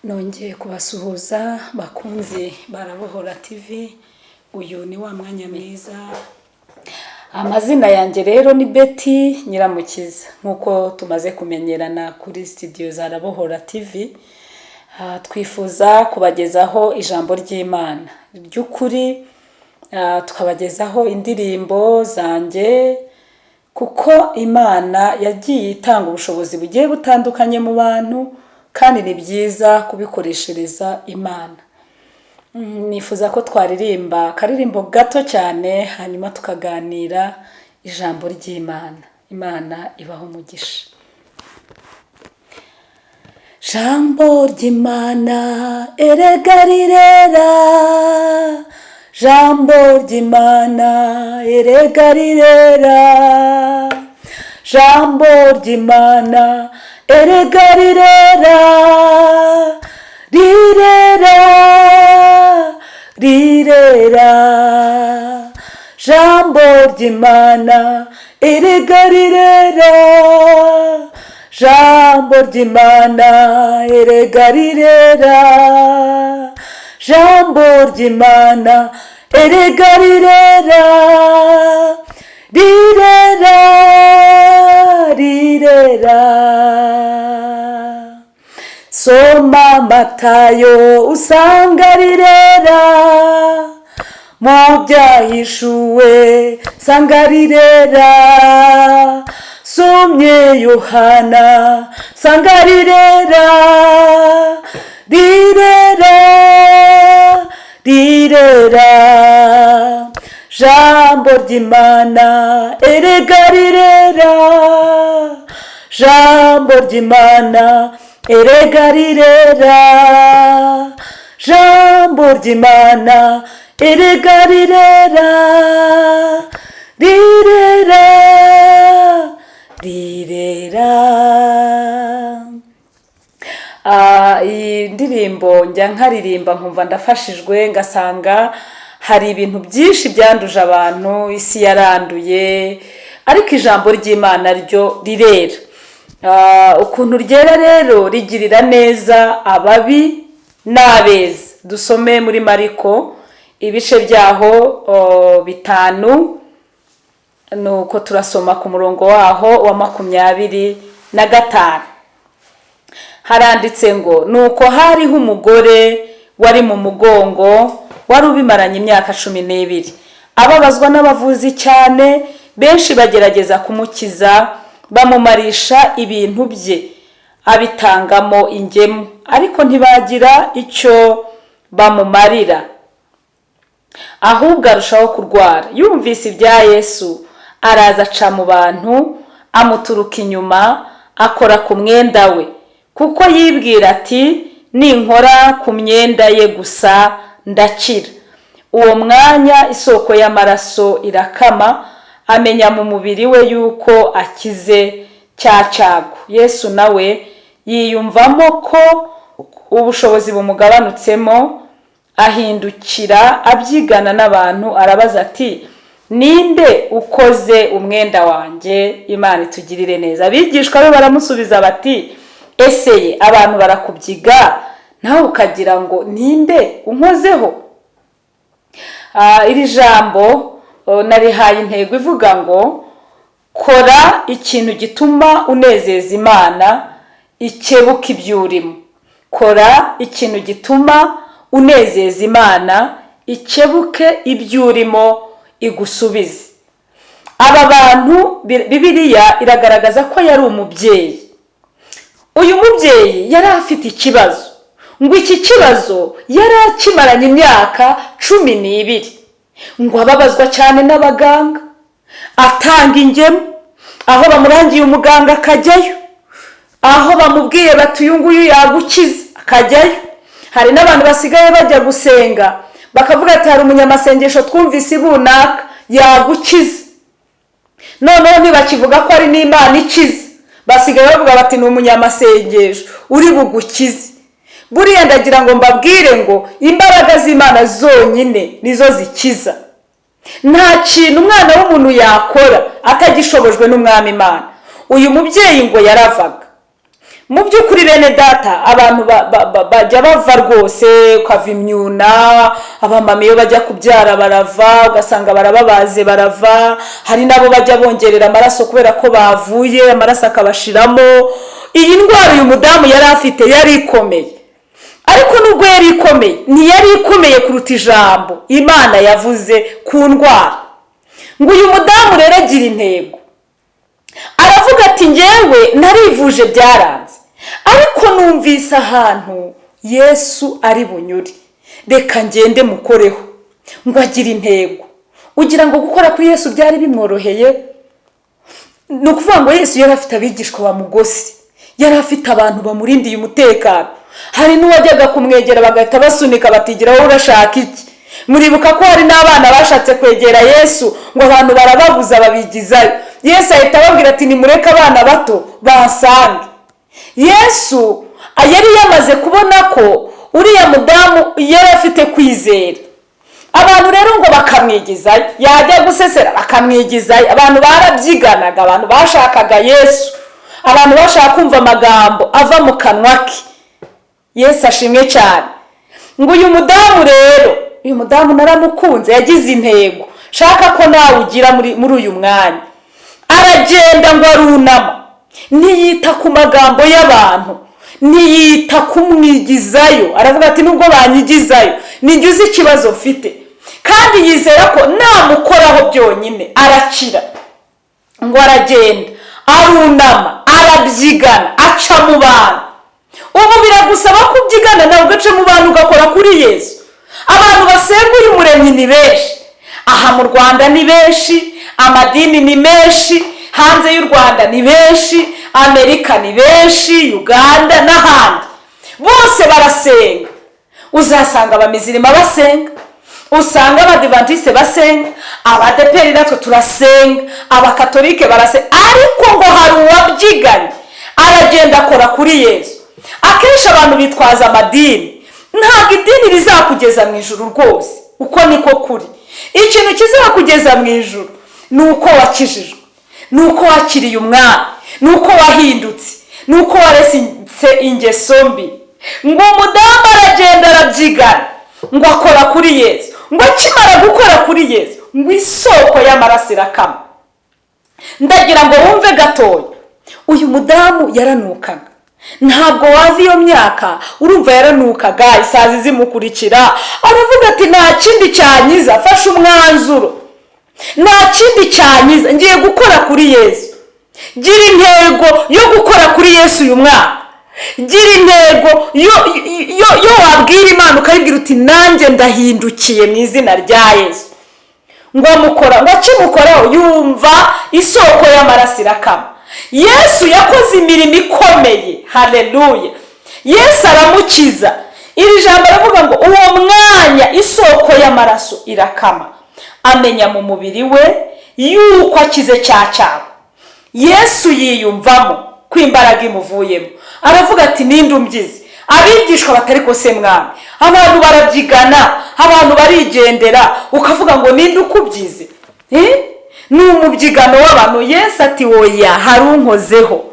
Nongeye kubasuhuza bakunzi Barabohora TV. Uyu ni wa mwanya mwiza. Amazina yanjye rero ni Betty Nyiramukiza, nk'uko tumaze kumenyerana kuri studio za Rabohora TV. Twifuza kubagezaho ijambo ry'Imana ry'ukuri, tukabagezaho indirimbo zanjye, kuko Imana yagiye itanga ubushobozi bugiye butandukanye mu bantu, kandi ni byiza kubikoreshereza Imana. Nifuza ko twaririmba akaririmbo gato cyane, hanyuma tukaganira ijambo ry'Imana. Imana ibaho umugisha. Jambo ry'Imana erega rirera, jambo ry'Imana erega rirera, jambo ry'Imana erega rirera, rirera, rirera, jambo ry'Imana erega rirera, jambo ry'Imana erega rirera, jambo ry'Imana erega rirera, rirera, rirera. Soma Matayo usanga rirera, mu Byahishuwe sanga rirera, somye Yohana sanga rirera, rirera, rirera, jambo ry'Imana erega rirera, jambo ry'Imana erega rirera, jambo ry'Imana erega rirera, rirera, rirera. Iyi ndirimbo njya nkaririmba nkumva ndafashijwe, ngasanga hari ibintu byinshi byanduje abantu, isi yaranduye, ariko ijambo ry'Imana ryo rirera. Ukuntu ryera rero, rigirira neza ababi n'abeza. Dusome muri Mariko ibice byaho 5, nuko turasoma ku murongo waho wa 25. Haranditse ngo: "Nuko hariho umugore wari mu mugongo wari ubimaranye imyaka 12, ababazwa n'abavuzi cyane. Benshi bagerageza kumukiza, bamumarisha ibintu bye, abitangamo ingemu, ariko ntibagira icyo bamumarira, ahubwo arushaho kurwara. Yumvise ibya Yesu, araza aca mu bantu, amuturuka inyuma, akora ku mwenda we, kuko yibwira ati: 'Ninkora ku myenda ye gusa ndakira.' Uwo mwanya isoko y'amaraso irakama, amenya mu mubiri we yuko akize cya cyago. Yesu nawe yiyumvamo ko ubushobozi bumugabanutsemo, ahindukira abyigana n'abantu, arabaza ati: 'Ninde ukoze umwenda wanjye?' Imana itugirire neza. Abigishwa be baramusubiza bati: 'Ese ye, abantu barakubyiga, nawe ukagira ngo ninde unkozeho?'" Iri jambo narihaye intego ivuga ngo: "Kora ikintu gituma unezeza Imana, ikebuka ibyo urimo." Kora ikintu gituma unezeza Imana, ikebuke ibyo urimo, igusubize. Aba bantu, Bibiliya iragaragaza ko yari umubyeyi. Uyu mubyeyi yari afite ikibazo, ngo iki kibazo yari akimaranye imyaka 12, ngo ababazwa cyane n'abaganga, atanga ingemu, aho bamurangiye umuganga akajyayo, aho bamubwiye bati: "Uyu nguyu yagukiza", akajyayo. Hari n'abantu basigaye bajya gusenga bakavuga ati: "Hari umunyamasengesho twumvise runaka yagukiza." Noneho ntibakivuga ko ari n'Imana ikiza, basigaye bavuga bati: "Ni umunyamasengesho uri bugukize." Buriya ndagira ngo mbabwire ngo imbaraga z'Imana zonyine nizo zikiza. Nta kintu umwana w'umuntu yakora atagishobojwe n'Umwami Imana. Uyu mubyeyi ngo yaravaga Mu by'ukuri, bene Data, abantu bajya bava rwose, ukava imyuna. Abamama iyo bajya kubyara barava, ugasanga barababaze, barava. Hari n'abo bajya bongerera amaraso kubera ko bavuye amaraso akabashiramo. Iyi ndwara uyu mudamu yari afite yari ikomeye, ariko nubwo yari ikomeye, ntiyari ikomeye kuruta ijambo Imana yavuze ku ndwara. Ngo uyu mudamu rero agira intego, aravuga ati: "Ngewe narivuje byaranze, ariko numvise ahantu Yesu ari bunyure, reka ngende mukoreho." Ngo agire intego. Ugira ngo gukora kuri Yesu byari bimworoheye? Ni ukuvuga ngo Yesu yari afite abigishwa bamugose, yari afite abantu bamurindiye umutekano. Hari n'uwajyaga kumwegera bagahita basunika, batigira wowe urashaka iki? Muribuka ko hari n'abana bashatse kwegera Yesu, ngo abantu barababuza, babigizayo. Yesu ahita ababwira ati: "Nimureke abana bato basange." Yesu yari yamaze kubona ko uriya mudamu yari afite kwizera. Abantu rero ngo bakamwigizayo, yajya gusesera bakamwigizayo. Abantu barabyiganaga, abantu bashakaga Yesu, abantu bashaka kumva amagambo ava mu kanwa ke. Yesu ashimwe cyane. Ngo uyu mudamu rero, uyu mudamu naramukunze, yagize intego shaka ko nawe ugira muri uyu mwanya. Aragenda, ngo arunama, ntiyita ku magambo y'abantu, ntiyita kumwigizayo. Aravuga ati: "Nubwo banyigizayo, nijya uzi ikibazo mfite." Kandi yizera ko namukoraho byonyine arakira. Ngo aragenda, arunama, arabyigana, aca mu bantu. Ubu biragusaba ko ubyigana nawe, ugaca mu bantu, ugakora kuri Yesu. Abantu basenga uyu Muremyi ni benshi. Aha mu Rwanda ni benshi, amadini ni menshi, hanze y'u Rwanda ni benshi, Amerika ni benshi, Uganda n'ahandi, bose barasenga. Uzasanga abamizirima basenga, usanga Abadivantisite basenga, Abadeperi natwe turasenga, Abakatolike barasenga, ariko ngo hari uwabyiganye, aragenda akora kuri Yesu. Akenshi abantu bitwaza amadini. Ntabwo idini rizakugeza mu ijuru rwose, uko niko kuri. Ikintu kizakugeza mu ijuru ni uko wakijijwe, ni uko wakiriye Umwami, ni uko wahindutse, ni uko waretse ingeso mbi. Ngo umudamu aragenda, arabyigana, ngo akora kuri Yesu. Ngo akimara gukora kuri Yesu, ngo isoko y'amaraso irakama. Ndagira ngo wumve gatoya. Uyu mudamu yaranukaga, ntabwo waza iyo myaka, urumva yaranukaga, isazi zimukurikira. Aravuga ati: "Nta kindi cyanyiza, fashe umwanzuro, nta kindi cyanyiza, ngiye gukora kuri Yesu." Gira intego yo gukora kuri Yesu uyu mwaka. Gira intego yo wabwira Imana, ukayibwira uti: "Nanjye ndahindukiye mu izina rya Yesu." Ngo amukora, ngo akimukoraho yumva isoko y'amaraso irakama. Yesu yakoze imirimo ikomeye, hareruye! Yesu aramukiza. Iri jambo aravuga ngo uwo mwanya isoko y'amaraso irakama, amenya mu mubiri we yuko akize cya cyago. Yesu yiyumvamo ko imbaraga imuvuyemo, aravuga ati: "Ninde umbyize?" Abigishwa batari ko se mwami, abantu barabyigana, abantu barigendera, ukavuga ngo ninde ukubyize? Ni umubyigano w'abantu. Yesu ati: "Woya, hari unkozeho."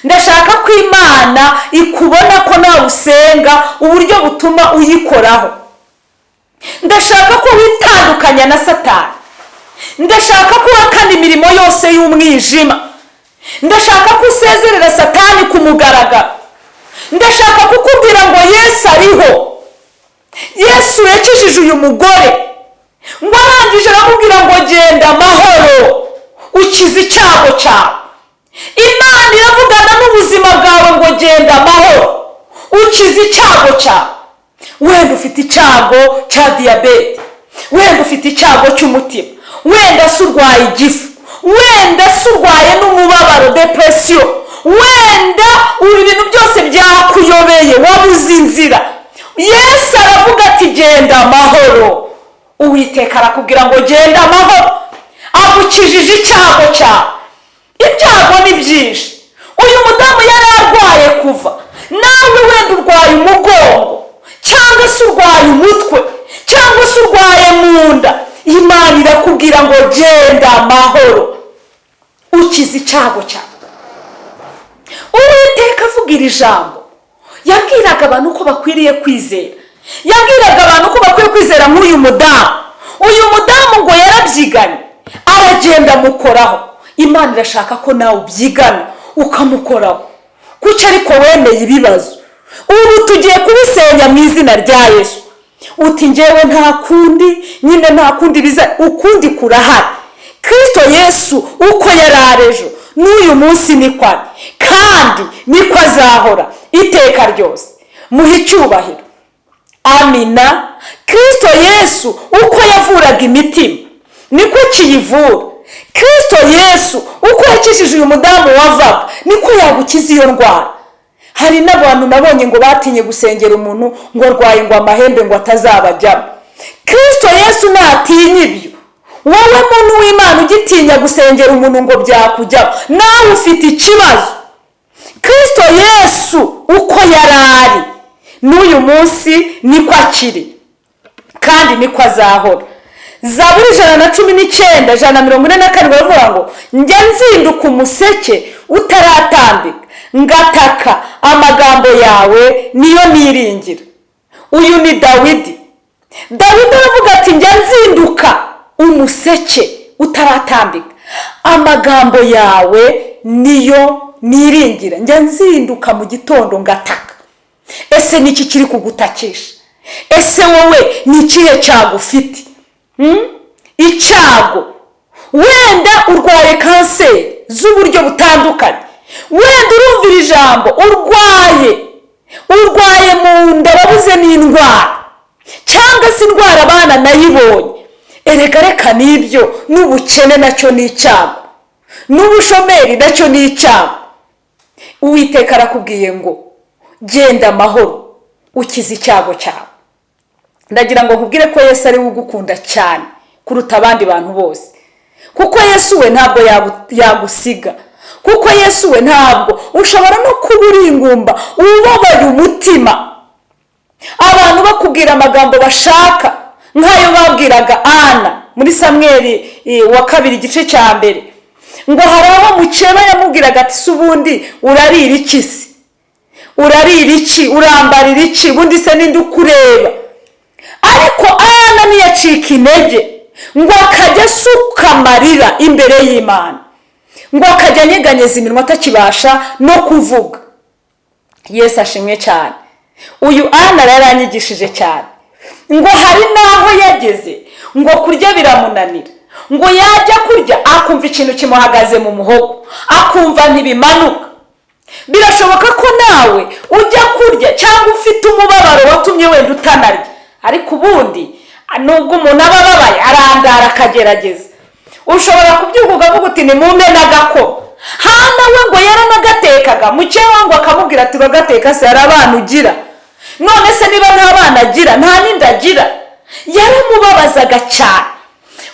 Ndashaka ko Imana ikubona ko nawe usenga uburyo butuma uyikoraho. Ndashaka ko witandukanya na Satani. Ndashaka ko uhakana imirimo yose y'umwijima. Ndashaka ko usezerera Satani ku mugaragaro. Ndashaka kukubwira ngo Yesu ariho. Yesu yakijije uyu mugore, ngo arangije aramubwira ngo: "Genda amahoro, ukize icyago cyawe." Imana iravugana n'ubuzima bwawe ngo: "Genda amahoro, ukize icyago cyawe." Wenda ufite icyago cya diyabete, wenda ufite icyago cy'umutima, wenda se urwaye igifu, wenda se urwaye n'umubabaro, depression, wenda ubu ibintu byose byakuyobeye, wabuze inzira. Yesu aravuga ati: "Genda amahoro." Uwiteka arakubwira ngo: "Genda amahoro, agukijije icyago cyawe." Ibyago ni byinshi. Uyu mudamu yari arwaye kuva. Nawe wenda urwaye umugongo, cyangwa se urwaye umutwe, cyangwa se urwaye mu nda, Imana irakubwira ngo: "Genda amahoro, ukize icyago cyawe." Uwiteka avuga. kutubwira ijambo. Yabwiraga abantu ko bakwiriye kwizera, yabwiraga abantu ko bakwiye kwizera nk'uyu mudamu. Uyu mudamu ngo yarabyiganye, aragenda amukoraho. Imana irashaka ko nawe ubyigana ukamukoraho. Kuki ariko wemeye ibibazo? Ubu tugiye kubisenya mu izina rya Yesu. Uti: "Ngewe nta kundi nyine, nta kundi biza." Ukundi kurahari. Kirisito Yesu uko yari ari ejo, n'uyu munsi niko ari, kandi niko azahora iteka ryose. Muhe icyubahiro. Amina. Kirisito Yesu uko yavuraga imitima, niko kiyivura. Kirisito Yesu uko yakijije uyu mudamu wavaga, niko yagukiza iyo ndwara. Hari n'abantu nabonye ngo batinye gusengera umuntu ngo arwaye ngo amahembe, ngo atazabajyamo. Kirisito Yesu ntatinya ibyo. Wowe muntu w'Imana ugitinya gusengera umuntu ngo byakujyaho, nawe ufite ikibazo. Kirisito Yesu uko yari ari, n'uyu munsi niko akiri, kandi niko azahora. Zaburi 119, 147 baravuga ngo: "Njya nzinduka umuseke utaratambika, ngataka, amagambo yawe niyo niringira." Uyu ni Dawidi. Dawidi aravuga ati: "Njya nzinduka umuseke utaratambika, amagambo yawe niyo niringira." Njya nzinduka mu gitondo ngataka. Ese niki kiri kugutakisha? Ese wowe ni ikihe cyago ufite? Icyago, wenda urwaye kanseri z'uburyo butandukanye, wenda urumvira ijambo, urwaye mu nda, wabuze n'indwara, cyangwa se indwara abana nayibonye. Erega reka n'ibyo, n'ubukene nacyo ni icyago, n'ubushomeri nacyo ni icyago. Uwiteka arakubwiye ngo: "Genda amahoro, ukize icyago cyawe." Ndagira ngo nkubwire ko Yesu ari we ugukunda cyane kuruta abandi bantu bose, kuko Yesu we ntabwo yagusiga, kuko Yesu we ntabwo ushobora no kuba uri ingumba, ubabaye umutima, abantu bakubwira amagambo bashaka, nk'ayo babwiraga Ana muri Samweri wa kabiri igice cya mbere. Ngo hari aho mukeba yamubwiraga ati: "Se ubundi urarira iki? Se urarira iki? Urambarira iki? Ubundi se ninde ukureba?" Ariko Ana ntiyacika intege, ngo akajya asuka amarira imbere y'Imana, ngo akajya anyeganyeza iminwa atakibasha no kuvuga. Yesu ashimwe cyane. Uyu Ana yaranyigishije cyane. Ngo hari n'aho yageze ngo kurya biramunanira, ngo yajya kurya akumva ikintu kimuhagaze mu muhogo, akumva ntibimanuka. Birashoboka ko nawe ujya kurya cyangwa ufite umubabaro watumye wenda utanarya, ariko ubundi nubwo umuntu aba ababaye arandara akagerageza. Ushobora kubyuka ukavuga uti: "Ni mumpe n'agakoma." Hana we ngo yaranagatekaga, mukeba ngo akamubwira ati: "Uragateka se, hari abana ugira?" None se niba nta bana agira, nta n'inda agira? Yaramubabazaga cyane,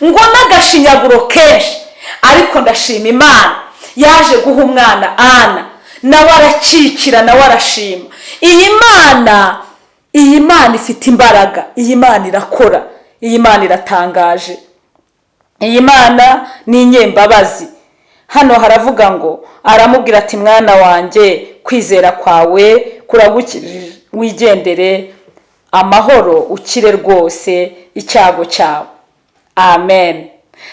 ngo n'agashinyaguro kenshi. Ariko ndashima Imana yaje guha umwana Ana, nawe arakikira, nawe arashima. Iyi Mana, iyi Mana ifite imbaraga, iyi Mana irakora, iyi Mana iratangaje, iyi Mana ni inyembabazi. Hano haravuga ngo aramubwira ati: "Mwana wanjye, kwizera kwawe kuragukijije, wigendere amahoro, ukire rwose icyago cyawe." Amen.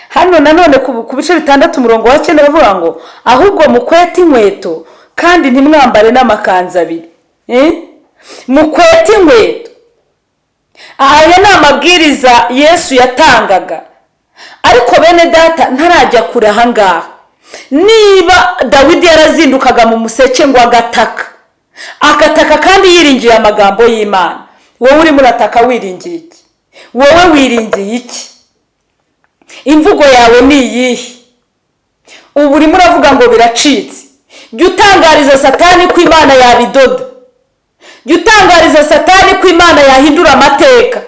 Hano nanone ku bice 6 umurongo wa 9 bavuga ngo: "Ahubwo mukwete inkweto kandi ntimwambare n'amakanzu abiri." Mukwete inkweto. Aya ni amabwiriza Yesu yatangaga. Ariko bene data, ntarajya kure ahangaha, niba Dawidi yarazindukaga mu museke ngo agataka, agataka kandi yiringiye amagambo y'Imana, wowe urimo urataka wiringiye iki? Wowe wiringiye iki? Imvugo yawe ni iyihe? Ubu urimo uravuga ngo biracitse. Jya utangariza Satani ko Imana yabidoda. Jya utangariza Satani ko Imana yahindura amateka.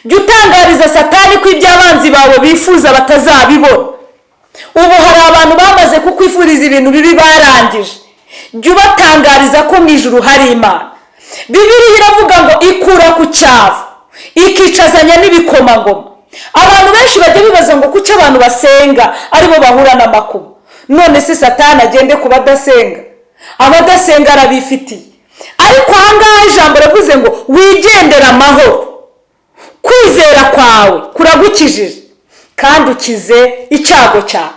Jya utangariza Satani ko ibyo abanzi bawe bifuza batazabibona. Ubu hari abantu bamaze kukwifuriza ibintu bibi barangije. Jya ubatangariza ko mu ijuru hari Imana. Bibiliya iravuga ngo ikura ku cyavu ikicazanya n'ibikomangoma. Abantu benshi bajya bibaza ngo kuki abantu basenga aribo bahura n'amakuba. None se Satani agende ku badasenga? Abadasenga arabifitiye. Ariko ahangaha ijambo ravuze ngo wigendere amahoro, kwizera kwawe kuragukijije kandi ukize icyago cyawe.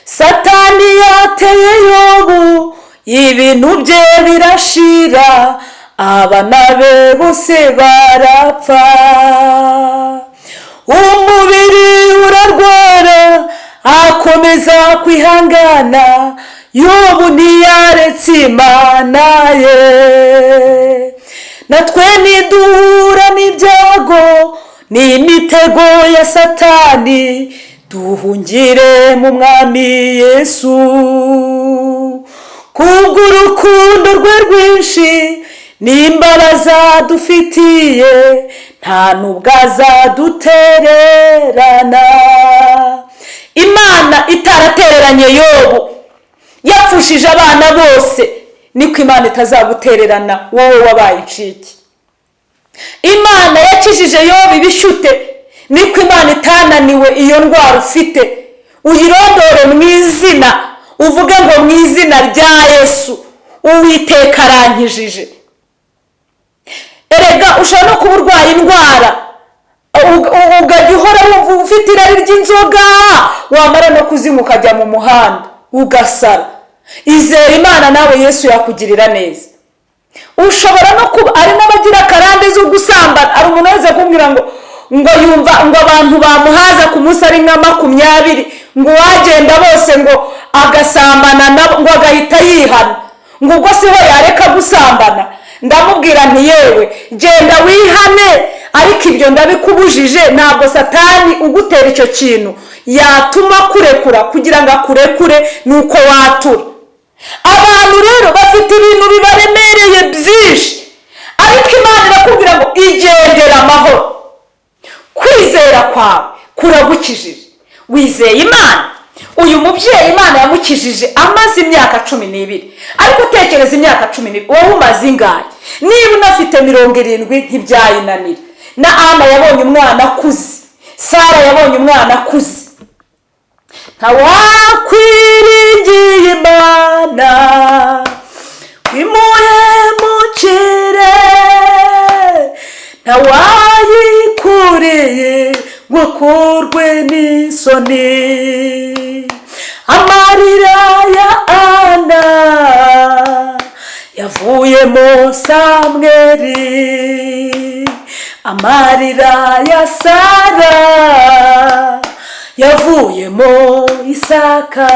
Satani yateye Yobu, ibintu bye birashira, abana be bose barapfa, umubiri urarwara, akomeza kwihangana. Yobu ntiyaretse Imana ye. Natwe niduhura n'ibyago n'imitego ya Satani, duhungire mu Mwami Yesu. Kubw'urukundo rwe rwinshi n'imbabazi adufitiye, nta nubwo azadutererana. Imana itaratereranye Yobu yapfushije abana bose, niko Imana itazagutererana wowe wabaye incike. Imana yakijije Yobu ibishyute, niko Imana itananiwe iyo ndwara ufite. Uyirondore mu izina, uvuge ngo mu izina rya Yesu, Uwiteka arankijije. Erega ushobora no kuba urwaye indwara, ukajya uhora wumva ufite irari ry'inzoga, wamara no kuzinywa ukajya mu muhanda ugasara. Izera Imana, nawe Yesu yakugirira neza. Ushobora no kuba ari n'abagira akarande zo gusambana. Hari umuntu wese kumbwira ngo yumva ngo abantu bamuhaza ku munsi ari nka 20, ngo uwagenda bose ngo agasambana nabo ngo agahita yihana, ngo ubwo siho yareka gusambana. Ndamubwira nti yewe, genda wihane, ariko ibyo ndabikubujije. Ntabwo Satani ugutera icyo kintu yatuma kurekura. Kugira ngo akurekure ni uko watura. Abantu rero bafite ibintu bibaremereye byinshi, ariko Imana irakubwira ngo igendere amahoro, kwizera kwawe kuragukijije. Wizeye Imana. Uyu mubyeyi Imana yamukijije amaze imyaka 12. Ariko utekereza imyaka 12, wowe umaze ingahe? Niba unafite 70, ntibyayinanira. Na Ana yabonye umwana akuze, Sara yabonye umwana akuze. Ntawakwiringiye Imana imuhemukire, ntawayikoreye ngo akorwe n'isoni. Amarira ya Ana yavuyemo Samweri, amarira ya Sara yavuyemo Isaka.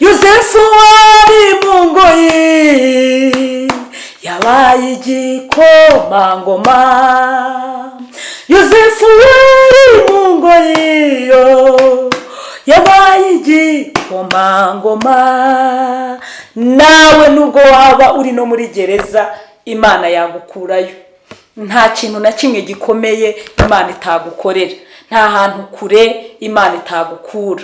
Yosefu wari mu ngoyi yabaye igikomangoma. Yosefu wari mu ngoyi yo yabaye igikomangoma. Nawe nubwo waba uri no muri gereza, Imana yagukurayo. Nta kintu na kimwe gikomeye Imana itagukorera. Nta hantu kure Imana itagukura,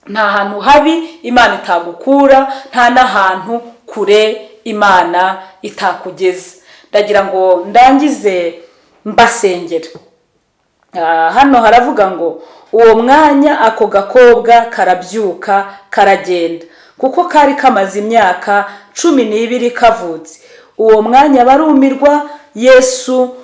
nta hantu habi Imana itagukura, nta n'ahantu kure Imana itakugeza. Ndagira ngo ndangize mbasengera. Hano haravuga ngo uwo mwanya ako gakobwa karabyuka, karagenda, kuko kari kamaze imyaka 12 kavutse. Uwo mwanya barumirwa. Yesu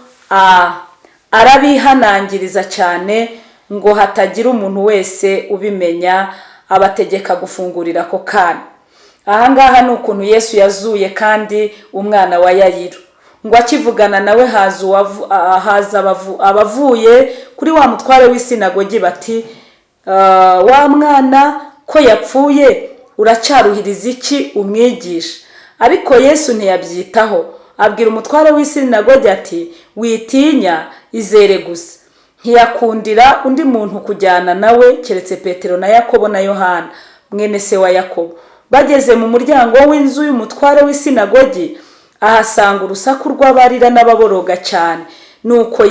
arabihanangiriza cyane ngo hatagira umuntu wese ubimenya, abategeka gufungurira ako kana. Ahangaha ni ukuntu Yesu yazuye kandi umwana wa Yayiro. Ngo akivugana nawe, haza abavuye kuri wa mutware w'isinagogi bati: "Wa mwana ko yapfuye, uracyaruhiriza iki umwigisha?" Ariko Yesu ntiyabyitaho, abwira umutware w'isinagogi ati: "Witinya, izere gusa." Ntiyakundira undi muntu kujyana nawe keretse Petero na Yakobo na Yohana mwene se wa Yakobo. Bageze mu muryango w'inzu y'umutware w'isinagogi, ahasanga urusaku rw'abarira n'ababoroga cyane. Nuko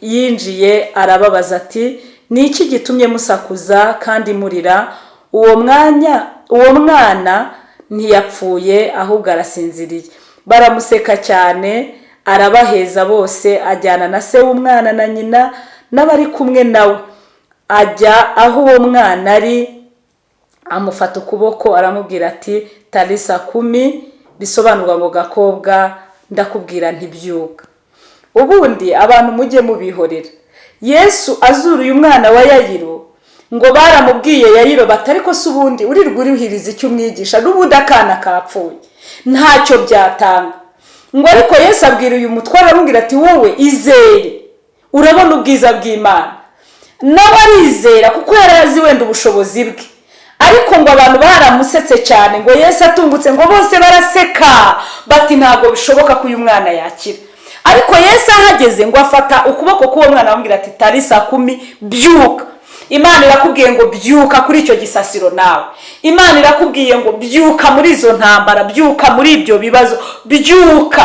yinjiye arababaza ati: "Ni iki gitumye musakuza kandi murira? Uwo mwanya uwo mwana ntiyapfuye, ahubwo arasinziriye." Baramuseka cyane. Arabaheza bose, ajyana na se w'umwana na nyina n'abari kumwe nawe, ajya aho uwo mwana ari. Amufata ukuboko, aramubwira ati: "Talisa kumi", bisobanurwa ngo: "Gakobwa, ndakubwira, ntibyuka." Ubundi abantu mujye mubihorera. Yesu azura uyu mwana wa Yayiro, ngo baramubwiye Yayiro bati: "Ariko se ubundi urirwa uruhiriza icyo umwigisha? N'ubundi akana kapfuye, ntacyo byatanga." Ngo ariko Yesu abwira uyu mutware, aramubwira ati: "Wowe izere, urabona ubwiza bw'Imana." Nawe arizera, kuko yari azi wenda ubushobozi bwe. Ariko ngo abantu baramusetse cyane. Ngo Yesu atungutse, ngo bose baraseka bati: "Ntabwo bishoboka ko uyu mwana yakira." Ariko Yesu ahageze, ngo afata ukuboko k'uwo mwana, aramubwira ati: "Talisa kumi, byuka." Imana irakubwiye ngo byuka kuri icyo gisasiro nawe. Imana irakubwiye ngo byuka muri izo ntambara, byuka muri ibyo bibazo, byuka.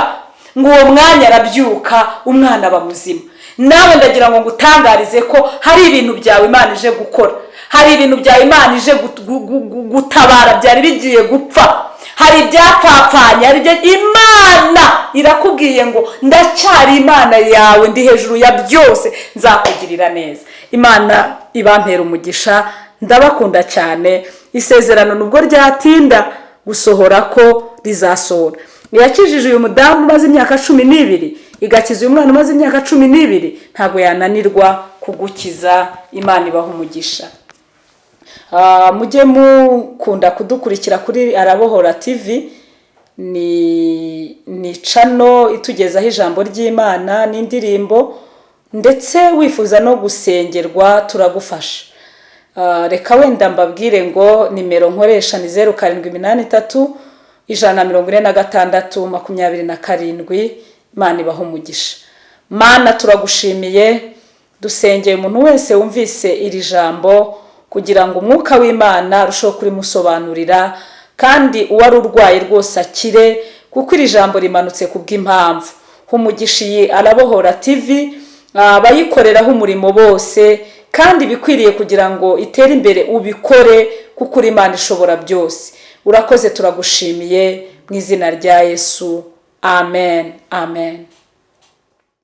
Ngo uwo mwanya arabyuka, umwana aba muzima. Nawe ndagira ngo ngutangarize ko hari ibintu byawe Imana ije gukora, hari ibintu byawe Imana ije gutabara byari bigiye gupfa, hari ibyapfapfanye, hari ibyo Imana irakubwiye ngo: "Ndacyari Imana yawe, ndi hejuru ya byose, nzakugirira neza." Imana ibampera umugisha, ndabakunda cyane. Isezerano nubwo ryatinda gusohora, ko rizasohora. Yakijije uyu mudamu umaze imyaka 12, igakiza uyu mwana umaze imyaka 12, ntabwo yananirwa kugukiza. Imana ibaha umugisha. Mujye mukunda kudukurikira kuri Arabohora TV. Ni channel itugezaho ijambo ry'Imana n'indirimbo, ndetse wifuza no gusengerwa turagufasha. Reka wenda mbabwire ngo nimero nkoresha ni 0783 146 27. Imana ibaha umugisha. Mana, turagushimiye. Dusengeye umuntu wese wumvise iri jambo kugira ngo umwuka w'Imana arusheho kurimusobanurira, kandi uwari urwaye rwose akire, kuko iri jambo rimanutse ku bw'impamvu. Umugisha iyi Arabohora TV, abayikoreraho umurimo bose, kandi ibikwiriye kugira ngo itere imbere ubikore, kuko uri Imana ishobora byose. Urakoze, turagushimiye mu izina rya Yesu, amen, amen.